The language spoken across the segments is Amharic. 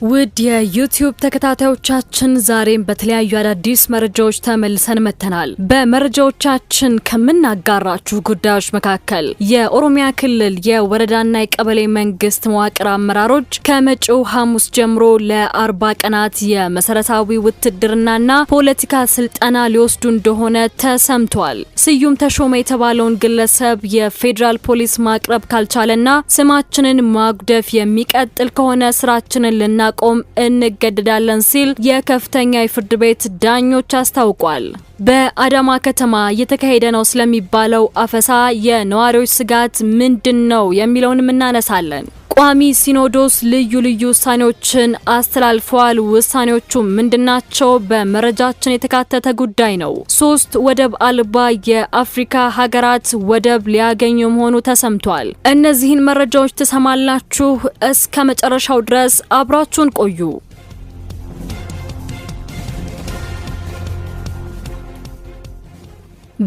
ውድ የዩቲዩብ ተከታታዮቻችን፣ ዛሬም በተለያዩ አዳዲስ መረጃዎች ተመልሰን መጥተናል። በመረጃዎቻችን ከምናጋራችሁ ጉዳዮች መካከል የኦሮሚያ ክልል የወረዳና የቀበሌ መንግስት መዋቅር አመራሮች ከመጪው ሐሙስ ጀምሮ ለ40 ቀናት የመሰረታዊ ውትድርናና ፖለቲካ ስልጠና ሊወስዱ እንደሆነ ተሰምቷል። ስዩም ተሾመ የተባለውን ግለሰብ የፌዴራል ፖሊስ ማቅረብ ካልቻለና ስማችንን ማጉደፍ የሚቀጥል ከሆነ ስራችንን ልናቆም እንገደዳለን ሲል የከፍተኛ የፍርድ ቤት ዳኞች አስታውቋል። በአዳማ ከተማ እየተካሄደ ነው ስለሚባለው አፈሳ የነዋሪዎች ስጋት ምንድን ነው የሚለውንም እናነሳለን። ቋሚ ሲኖዶስ ልዩ ልዩ ውሳኔዎችን አስተላልፈዋል። ውሳኔዎቹ ምንድናቸው? በመረጃችን የተካተተ ጉዳይ ነው። 3 ወደብ አልባ የአፍሪካ ሀገራት ወደብ ሊያገኙ መሆኑ ተሰምቷል። እነዚህን መረጃዎች ትሰማላችሁ። እስከ መጨረሻው ድረስ አብራችሁን ቆዩ።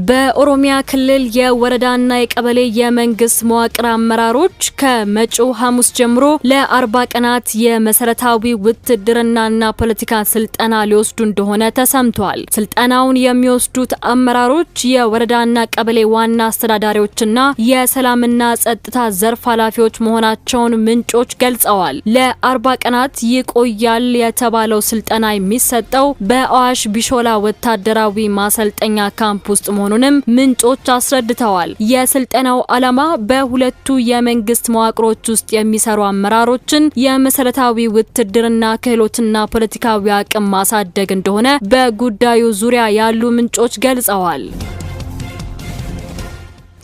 በኦሮሚያ ክልል የወረዳና የቀበሌ የመንግስት መዋቅር አመራሮች ከመጪው ሐሙስ ጀምሮ ለ40 ቀናት የመሰረታዊ ውትድርናና ፖለቲካ ስልጠና ሊወስዱ እንደሆነ ተሰምቷል። ስልጠናውን የሚወስዱት አመራሮች የወረዳና ቀበሌ ዋና አስተዳዳሪዎችና የሰላምና ጸጥታ ዘርፍ ኃላፊዎች መሆናቸውን ምንጮች ገልጸዋል። ለ40 ቀናት ይቆያል የተባለው ስልጠና የሚሰጠው በአዋሽ ቢሾላ ወታደራዊ ማሰልጠኛ ካምፕ ውስጥ መሆኑንም ምንጮች አስረድተዋል። የስልጠናው ዓላማ በሁለቱ የመንግስት መዋቅሮች ውስጥ የሚሰሩ አመራሮችን የመሰረታዊ ውትድርና ክህሎትና ፖለቲካዊ አቅም ማሳደግ እንደሆነ በጉዳዩ ዙሪያ ያሉ ምንጮች ገልጸዋል።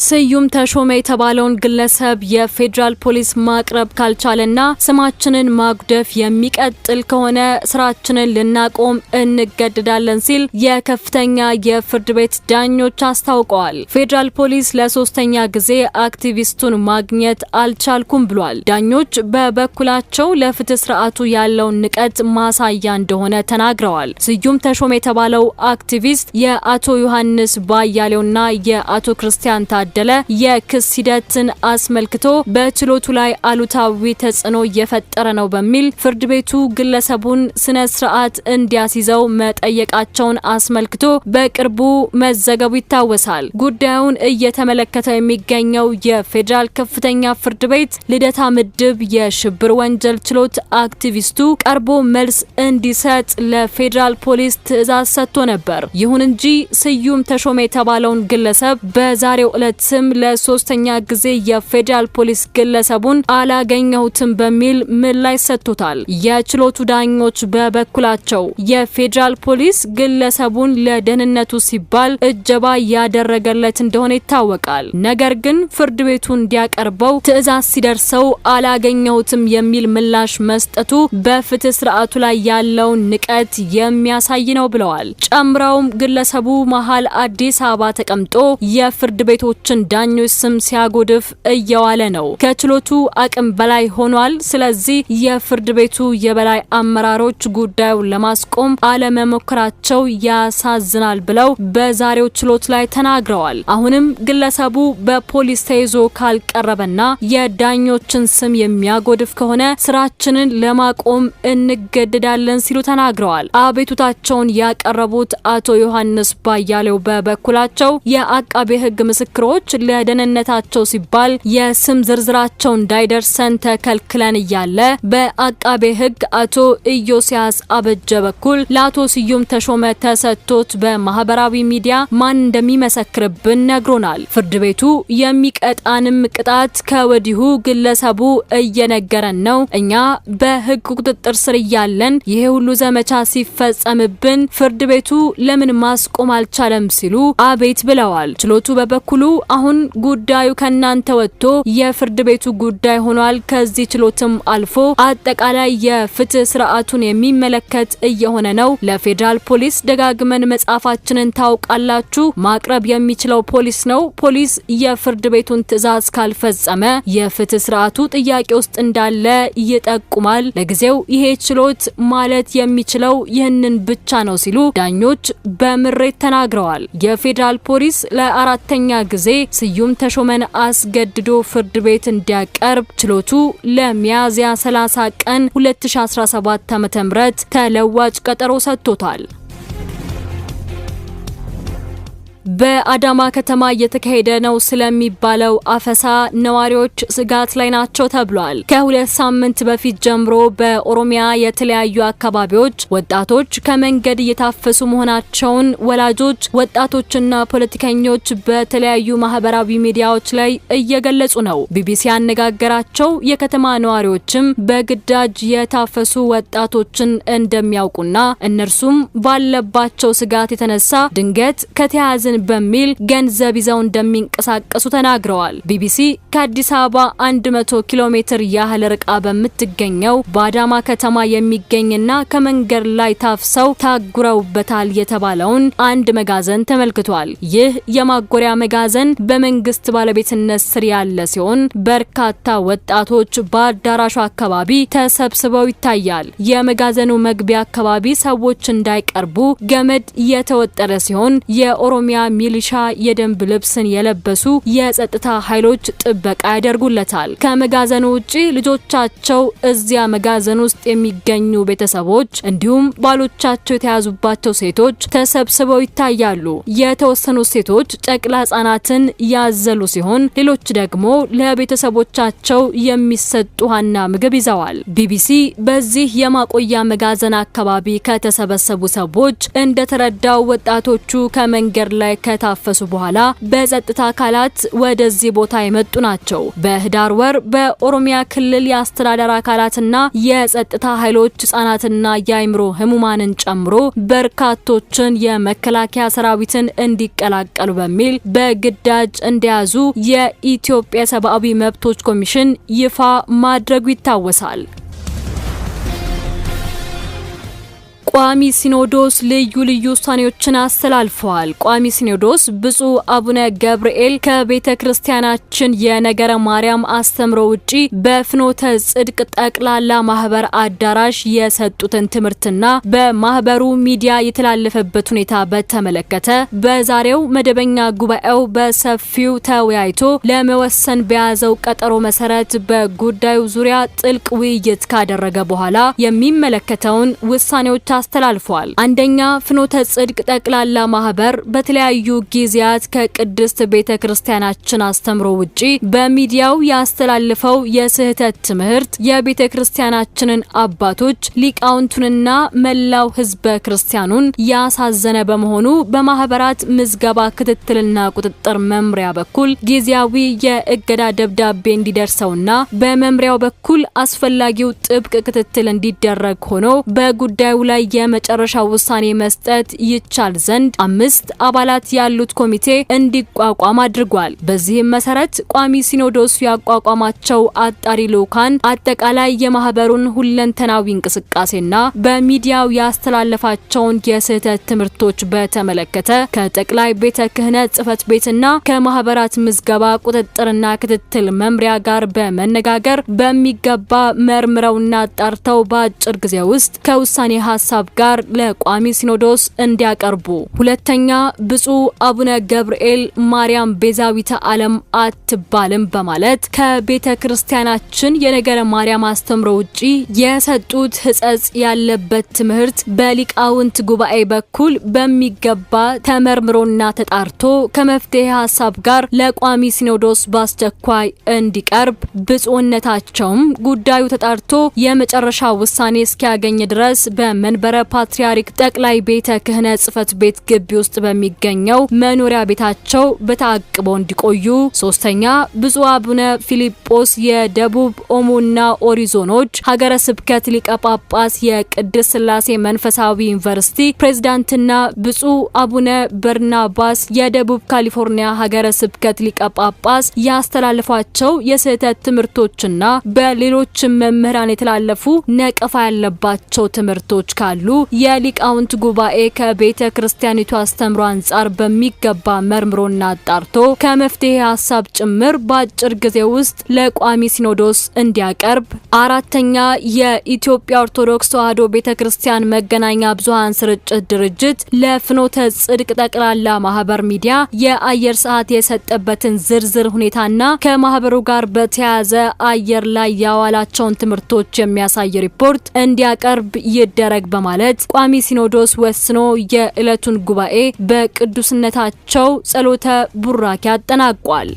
ስዩም ተሾመ የተባለውን ግለሰብ የፌዴራል ፖሊስ ማቅረብ ካልቻለና ስማችንን ማጉደፍ የሚቀጥል ከሆነ ስራችንን ልናቆም እንገደዳለን ሲል የከፍተኛ የፍርድ ቤት ዳኞች አስታውቀዋል። ፌዴራል ፖሊስ ለሶስተኛ ጊዜ አክቲቪስቱን ማግኘት አልቻልኩም ብሏል። ዳኞች በበኩላቸው ለፍትህ ስርዓቱ ያለውን ንቀት ማሳያ እንደሆነ ተናግረዋል። ስዩም ተሾመ የተባለው አክቲቪስት የአቶ ዮሐንስ ባያሌውና የአቶ ክርስቲያን ታደለ የክስ ሂደትን አስመልክቶ በችሎቱ ላይ አሉታዊ ተጽዕኖ እየፈጠረ ነው በሚል ፍርድ ቤቱ ግለሰቡን ስነ ስርዓት እንዲያስይዘው መጠየቃቸውን አስመልክቶ በቅርቡ መዘገቡ ይታወሳል። ጉዳዩን እየተመለከተ የሚገኘው የፌዴራል ከፍተኛ ፍርድ ቤት ልደታ ምድብ የሽብር ወንጀል ችሎት አክቲቪስቱ ቀርቦ መልስ እንዲሰጥ ለፌዴራል ፖሊስ ትዕዛዝ ሰጥቶ ነበር። ይሁን እንጂ ስዩም ተሾመ የተባለውን ግለሰብ በዛሬው ዕለት ስም ለሶስተኛ ጊዜ የፌዴራል ፖሊስ ግለሰቡን አላገኘሁትም በሚል ምላሽ ሰጥቶታል። የችሎቱ ዳኞች በበኩላቸው የፌዴራል ፖሊስ ግለሰቡን ለደህንነቱ ሲባል እጀባ ያደረገለት እንደሆነ ይታወቃል። ነገር ግን ፍርድ ቤቱ እንዲያቀርበው ትዕዛዝ ሲደርሰው አላገኘሁትም የሚል ምላሽ መስጠቱ በፍትህ ስርዓቱ ላይ ያለውን ንቀት የሚያሳይ ነው ብለዋል። ጨምረውም ግለሰቡ መሀል አዲስ አበባ ተቀምጦ የፍርድ ቤቶችን ዳኞች ስም ሲያጎድፍ እየዋለ ነው። ከችሎቱ አቅም በላይ ሆኗል። ስለዚህ የፍርድ ቤቱ የበላይ አመራሮች ጉዳዩን ለማስቆም አለመሞከራቸው ያሳዝናል ብለው በዛሬው ችሎት ላይ ተናግረዋል። አሁንም ግለሰቡ በፖሊስ ተይዞ ካልቀረበና የዳኞችን ስም የሚያጎድፍ ከሆነ ስራችንን ለማቆም እንገደዳለን ሲሉ ተናግረዋል። አቤቱታቸውን ያቀረቡት አቶ ዮሐንስ ባያሌው በበኩላቸው የአቃቤ ሕግ ምስክሮች ለደህንነታቸው ሲባል የስም ዝርዝራቸው እንዳይደርሰን ተከልክለን እያለ በአቃቤ ሕግ አቶ ኢዮስያስ አበጀ በኩል ለአቶ ስዩም ተሾመ ተሰጥቶት በማህበራዊ ሚዲያ ማን እንደሚመሰክርብን ነግሮናል። ፍርድ ቤቱ የሚቀጣንም ቅጣት ከወዲሁ ግለሰቡ እየነገረን ነው። እኛ በሕግ ቁጥጥር ስር እያለን ይሄ ሁሉ ዘመቻ ሲፈጸምብን ፍርድ ቤቱ ለምን ማስቆም አልቻለም ሲሉ አቤት ብለዋል። ችሎቱ በበኩሉ አሁን ጉዳዩ ከናንተ ወጥቶ የፍርድ ቤቱ ጉዳይ ሆኗል። ከዚህ ችሎትም አልፎ አጠቃላይ የፍትህ ስርዓቱን የሚመለከት እየሆነ ነው። ለፌዴራል ፖሊስ ደጋግመን መጻፋችንን ታውቃላችሁ። ማቅረብ የሚችለው ፖሊስ ነው። ፖሊስ የፍርድ ቤቱን ትዕዛዝ ካልፈጸመ የፍትህ ስርዓቱ ጥያቄ ውስጥ እንዳለ ይጠቁማል። ለጊዜው ይሄ ችሎት ማለት የሚችለው ይህንን ብቻ ነው ሲሉ ዳኞች በምሬት ተናግረዋል። የፌዴራል ፖሊስ ለአራተኛ ጊዜ ስዩም ተሾመን አስገድዶ ፍርድ ቤት እንዲያቀርብ ችሎቱ ለሚያዝያ 30 ቀን 2017 ዓ.ም ተለዋጭ ቀጠሮ ሰጥቶታል። በአዳማ ከተማ እየተካሄደ ነው ስለሚባለው አፈሳ ነዋሪዎች ስጋት ላይ ናቸው ተብሏል። ከ2 ሳምንት በፊት ጀምሮ በኦሮሚያ የተለያዩ አካባቢዎች ወጣቶች ከመንገድ እየታፈሱ መሆናቸውን ወላጆች፣ ወጣቶችና ፖለቲከኞች በተለያዩ ማህበራዊ ሚዲያዎች ላይ እየገለጹ ነው። ቢቢሲ ያነጋገራቸው የከተማ ነዋሪዎችም በግዳጅ የታፈሱ ወጣቶችን እንደሚያውቁና እነርሱም ባለባቸው ስጋት የተነሳ ድንገት ከተያዝን በሚል ገንዘብ ይዘው እንደሚንቀሳቀሱ ተናግረዋል። ቢቢሲ ከአዲስ አበባ 100 ኪሎ ሜትር ያህል ርቃ በምትገኘው በአዳማ ከተማ የሚገኝና ከመንገድ ላይ ታፍሰው ታጉረውበታል የተባለውን አንድ መጋዘን ተመልክቷል። ይህ የማጎሪያ መጋዘን በመንግስት ባለቤትነት ስር ያለ ሲሆን በርካታ ወጣቶች በአዳራሹ አካባቢ ተሰብስበው ይታያል። የመጋዘኑ መግቢያ አካባቢ ሰዎች እንዳይቀርቡ ገመድ የተወጠረ ሲሆን የኦሮሚያ ሚሊሻ የደንብ ልብስን የለበሱ የጸጥታ ኃይሎች ጥበቃ ያደርጉለታል። ከመጋዘኑ ውጪ ልጆቻቸው እዚያ መጋዘን ውስጥ የሚገኙ ቤተሰቦች እንዲሁም ባሎቻቸው የተያዙባቸው ሴቶች ተሰብስበው ይታያሉ። የተወሰኑ ሴቶች ጨቅላ ሕጻናትን ያዘሉ ሲሆን ሌሎች ደግሞ ለቤተሰቦቻቸው የሚሰጥ ውሃና ምግብ ይዘዋል። ቢቢሲ በዚህ የማቆያ መጋዘን አካባቢ ከተሰበሰቡ ሰዎች እንደተረዳው ወጣቶቹ ከመንገድ ላይ ከታፈሱ በኋላ በጸጥታ አካላት ወደዚህ ቦታ የመጡ ናቸው። በህዳር ወር በኦሮሚያ ክልል የአስተዳደር አካላትና የጸጥታ ኃይሎች ህጻናትና የአእምሮ ህሙማንን ጨምሮ በርካቶችን የመከላከያ ሰራዊትን እንዲቀላቀሉ በሚል በግዳጅ እንደያዙ የኢትዮጵያ ሰብአዊ መብቶች ኮሚሽን ይፋ ማድረጉ ይታወሳል። ቋሚ ሲኖዶስ ልዩ ልዩ ውሳኔዎችን አስተላልፈዋል። ቋሚ ሲኖዶስ ብፁዕ አቡነ ገብርኤል ከቤተ ክርስቲያናችን የነገረ ማርያም አስተምሮ ውጪ በፍኖተ ጽድቅ ጠቅላላ ማህበር አዳራሽ የሰጡትን ትምህርትና በማህበሩ ሚዲያ የተላለፈበት ሁኔታ በተመለከተ በዛሬው መደበኛ ጉባኤው በሰፊው ተወያይቶ ለመወሰን በያዘው ቀጠሮ መሰረት በጉዳዩ ዙሪያ ጥልቅ ውይይት ካደረገ በኋላ የሚመለከተውን ውሳኔዎች አስተላልፏል። አንደኛ፣ ፍኖተ ጽድቅ ጠቅላላ ማህበር በተለያዩ ጊዜያት ከቅድስት ቤተ ክርስቲያናችን አስተምሮ ውጪ በሚዲያው ያስተላልፈው የስህተት ትምህርት የቤተ ክርስቲያናችንን አባቶች፣ ሊቃውንቱንና መላው ሕዝበ ክርስቲያኑን ያሳዘነ በመሆኑ በማህበራት ምዝገባ ክትትልና ቁጥጥር መምሪያ በኩል ጊዜያዊ የእገዳ ደብዳቤ እንዲደርሰውና በመምሪያው በኩል አስፈላጊው ጥብቅ ክትትል እንዲደረግ ሆኖ በጉዳዩ ላይ የመጨረሻ ውሳኔ መስጠት ይቻል ዘንድ 5 አባላት ያሉት ኮሚቴ እንዲቋቋም አድርጓል። በዚህም መሰረት ቋሚ ሲኖዶሱ ያቋቋማቸው አጣሪ ልዑካን አጠቃላይ የማህበሩን ሁለንተናዊ እንቅስቃሴና በሚዲያው ያስተላለፋቸውን የስህተት ትምህርቶች በተመለከተ ከጠቅላይ ቤተ ክህነት ጽሕፈት ቤትና ከማህበራት ምዝገባ ቁጥጥርና ክትትል መምሪያ ጋር በመነጋገር በሚገባ መርምረውና አጣርተው በአጭር ጊዜ ውስጥ ከውሳኔ ሀሳብ ጋር ለቋሚ ሲኖዶስ እንዲያቀርቡ። ሁለተኛ፣ ብፁዕ አቡነ ገብርኤል ማርያም ቤዛዊተ ዓለም አትባልም በማለት ከቤተ ክርስቲያናችን የነገረ ማርያም አስተምሮ ውጪ የሰጡት ሕጸጽ ያለበት ትምህርት በሊቃውንት ጉባኤ በኩል በሚገባ ተመርምሮና ተጣርቶ ከመፍትሄ ሀሳብ ጋር ለቋሚ ሲኖዶስ በአስቸኳይ እንዲቀርብ፣ ብፁዕነታቸውም ጉዳዩ ተጣርቶ የመጨረሻ ውሳኔ እስኪያገኝ ድረስ በመንበረ ፓትርያርክ ጠቅላይ ቤተ ክህነት ጽሕፈት ቤት ግቢ ውስጥ በሚገኘው መኖሪያ ቤታቸው በተአቅቦ እንዲቆዩ። ሶስተኛ፣ ብፁዕ አቡነ ፊልጶስ የደቡብ ኦሞና ኦሪ ዞኖች ሀገረ ስብከት ሊቀ ጳጳስ፣ የቅድስት ሥላሴ መንፈሳዊ ዩኒቨርሲቲ ፕሬዝዳንትና ብፁዕ አቡነ በርናባስ የደቡብ ካሊፎርኒያ ሀገረ ስብከት ሊቀ ጳጳስ ያስተላለፏቸው የስህተት ትምህርቶችና በሌሎችም መምህራን የተላለፉ ነቀፋ ያለባቸው ትምህርቶች ካሉ ካሉ የሊቃውንት ጉባኤ ከቤተ ክርስቲያኒቱ አስተምሮ አንጻር በሚገባ መርምሮና አጣርቶ ከመፍትሄ ሀሳብ ጭምር በአጭር ጊዜ ውስጥ ለቋሚ ሲኖዶስ እንዲያቀርብ። አራተኛ፣ የኢትዮጵያ ኦርቶዶክስ ተዋሕዶ ቤተ ክርስቲያን መገናኛ ብዙኃን ስርጭት ድርጅት ለፍኖተ ጽድቅ ጠቅላላ ማህበር ሚዲያ የአየር ሰዓት የሰጠበትን ዝርዝር ሁኔታና ከማህበሩ ጋር በተያያዘ አየር ላይ ያዋላቸውን ትምህርቶች የሚያሳይ ሪፖርት እንዲያቀርብ ይደረግ በማለት ቋሚ ሲኖዶስ ወስኖ የዕለቱን ጉባኤ በቅዱስነታቸው ጸሎተ ቡራኬ አጠናቋል።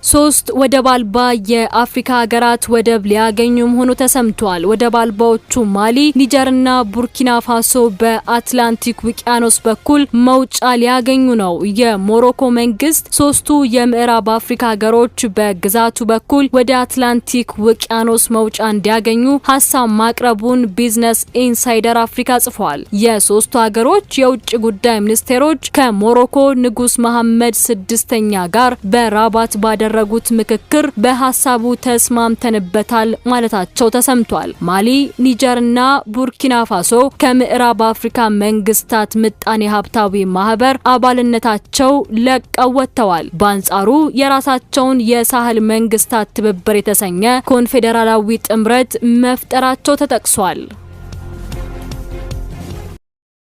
3 ወደብ አልባ የአፍሪካ ሀገራት ወደብ ሊያገኙ መሆኑ ተሰምቷል። ወደብ አልባዎቹ ማሊ፣ ኒጀርና ቡርኪና ፋሶ በአትላንቲክ ውቅያኖስ በኩል መውጫ ሊያገኙ ነው። የሞሮኮ መንግስት 3ቱ የምዕራብ አፍሪካ ሀገሮች በግዛቱ በኩል ወደ አትላንቲክ ውቅያኖስ መውጫ እንዲያገኙ ሀሳብ ማቅረቡን ቢዝነስ ኢንሳይደር አፍሪካ ጽፏል። የ3ቱ ሀገሮች የውጭ ጉዳይ ሚኒስቴሮች ከሞሮኮ ንጉስ መሐመድ 6ኛ ጋር በራባት ባደረጉት ምክክር በሀሳቡ ተስማምተንበታል ማለታቸው ተሰምቷል። ማሊ፣ ኒጀርና ቡርኪና ፋሶ ከምዕራብ አፍሪካ መንግስታት ምጣኔ ሀብታዊ ማህበር አባልነታቸው ለቀው ወጥተዋል። በአንጻሩ የራሳቸውን የሳህል መንግስታት ትብብር የተሰኘ ኮንፌዴራላዊ ጥምረት መፍጠራቸው ተጠቅሷል።